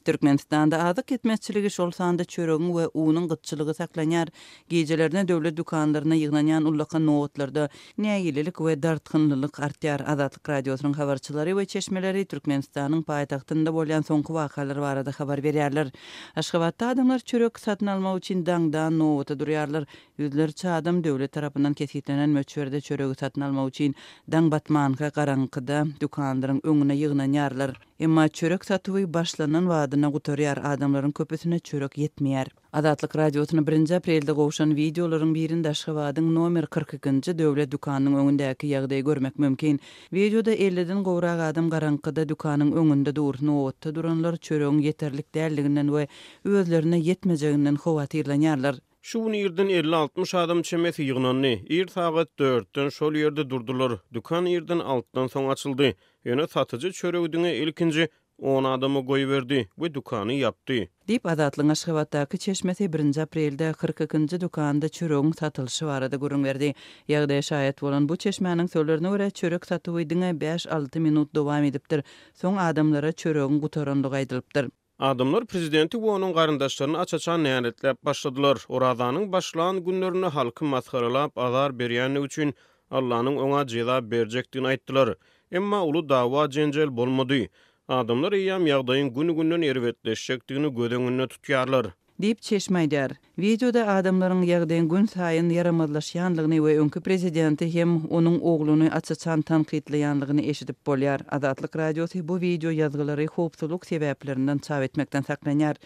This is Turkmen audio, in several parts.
Türkmenistanda azyk ýetmezçiligi, şol sanda çöregiň we unuň gytçylygy saklanýar. Gijelerine döwlet dükanlaryna ýygnanýan ullakan nobatlarda nägilelik we dartgynlylyk artýar. Azatlyk Radiosynyň habarçylary we çeşmeleri Türkmenistanyň paýtagtynda bolýan soňky wakalar barada habar berýärler. Aşgabatda adamlar çörek satyn almak üçin daňdan nobata durýarlar. Ýüzlerçe adam döwlet tarapyndan kesgitlenen möçberde çöregi satyn almak üçin daň batmanka garaňkyda dükanlaryň öňüne ýygnanýarlar. Emma çörek satuwy başlanan badyna gutarýar, adamlaryň köpüsine çörek ýetmeýär. Azatlyk Radiosyna birinji aprelde gowşan wideolaryň birinde Aşgabadyň nomer 42-nji döwlet dükanynyň öňündäki ýagdaýy görmek mümkin. Wideoda elliden gowrak adam garaňkyda dükanyň öňünde dur, nobatda duranlar çöregiň ýeterlik däldiginden we özlerine ýetmejeginden howatyrlanýarlar. Şu gün irden elli-altmyş adam çemesi ýygnandy. Ir sagat dörtden şol ýerde durdular. Dükan irden altydan soň açyldy. Ýöne satyjy çöregi diňe ilkinji on adama goýberdi we dükany ýapdy. Diýip, Azatlygyň Aşgabatdaky çeşmesi birinji aprelde 42-nji dükanda çöregiň satylyşy barada gürrüň berdi. Ýagdaýa şaýat bolan bu çeşmäniň sözlerine görä, çörek satuwy diňe bäş-alty minut dowam edipdir. Soň adamlara çöregiň gutarandygy aýdylypdyr. Adamlar prezidenti we onuň garyndaşlaryny aç-açan näletläp başladylar. Orazanyň başlan günlerinde halky masgaralap, azar berýändigi üçin Allanyň oňa jeza berjekdigini aýtdylar. Emma uly dawa-jenjel bolmady. Adamlar eýýäm ýagdaýyň gün-günden erbetleşjekdigini göz öňünde tutýarlar. Diýip, çeşme aýdýar. Wideoda adamlaryň ýagdaýyň günsaýyn ýaramazlaşýandygyny we öňki prezidenti hem onuň ogluny aç-açan tankytlaýandygyny eşidip bolýar. Azatlyk Radiosy bu wideo ýazgylary howpsuzlyk sebäplerinden çap etmekden saklanýar.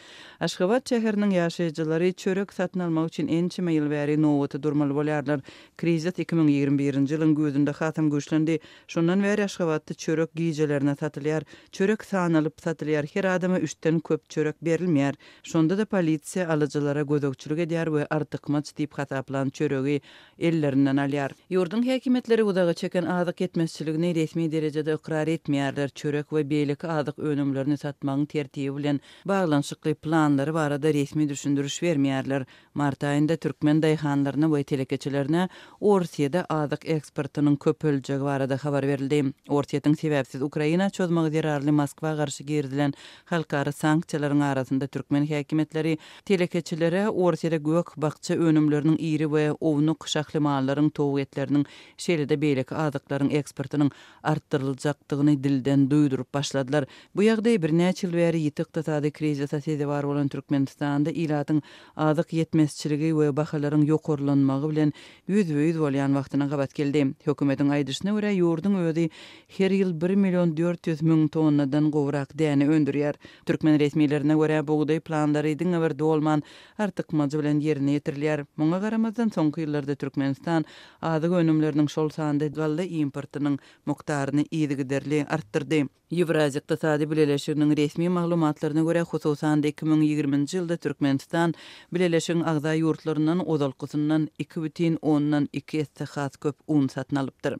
Aşgabat şäheriniň ýaşaýjylary çörek satyn almak üçin ençeme ýyl bäri nobata durmaly bolýarlar. Krizis 2021-nji ýylyň güýzünde hasam güýçlendi. Şondan bäri Aşgabatda çörek gijelerine satylýar. Çörek sanalyp satylýar, her adama üçden köp çörek berilmeýär. Şonda-da polisiýa alyjylara gözegçilik edýär we artykmaç diýip hasaplan çöregi ellerinden alýar. Ýurduň häkimiýetleri uzaga çeken azyk ýetmezçiligini resmi derejede ykrar etmeýärler, çörek we beýleki azyk önümlerini satmagyň tertibi bilen baglanyşykly planlary barada resmi düşündiriş bermeýärler. Mart aýynda türkmen daýhanlaryna we telekeçilerine Orsýede azyk eksportynyň köpeljegi barada habar berildi. Orsýetiň sebäpsiz Ukraina çozmagy zerarly Moskwa garşy girizilen halkara sanksiýalaryň arasynda türkmen häkimiýetleri telekeçilere Orsýede gök-bakja önümleriniň iri we ownuk şahly mallaryň, towuk etleriniň, şeýle-de beýleki azyklaryň eksportynyň artdyryljakdygyny dilden duýduryp başladylar. Bu ýagdaý birnäçe ýyl bäri ýiti ykdysady krizise sezewar bolan Türkmenistanda ilatyň azyk ýetmezçiligi we bahalaryň ýokarlanmagy bilen ýüzbe-ýüz bolýan wagtyna gabat geldi. Hökümetiň aýdyşyna görä, ýurduň özi her ýyl bir million 400 müň tonnadan gowrak däne öndürýär. Türkmen resmilerine görä, bugdaý planlary diňe bir dolman, artykmajy bilen ýerine ýetirilýär. Muňa garamazdan, soňky ýyllarda Türkmenistan azyk önümleriniň, şol sanda galla importynyň mukdaryny yzygiderli artdyrdy. Ýewraziýa Ykdysady Bileleşiginiň resmi maglumatlaryna görä, hususan-da, 2020-nji ýylda Türkmenistan Bileleşigiň agza ýurtlaryndan ozalkysyndan iki bütin ondan iki esse has köp un satyn alypdyr.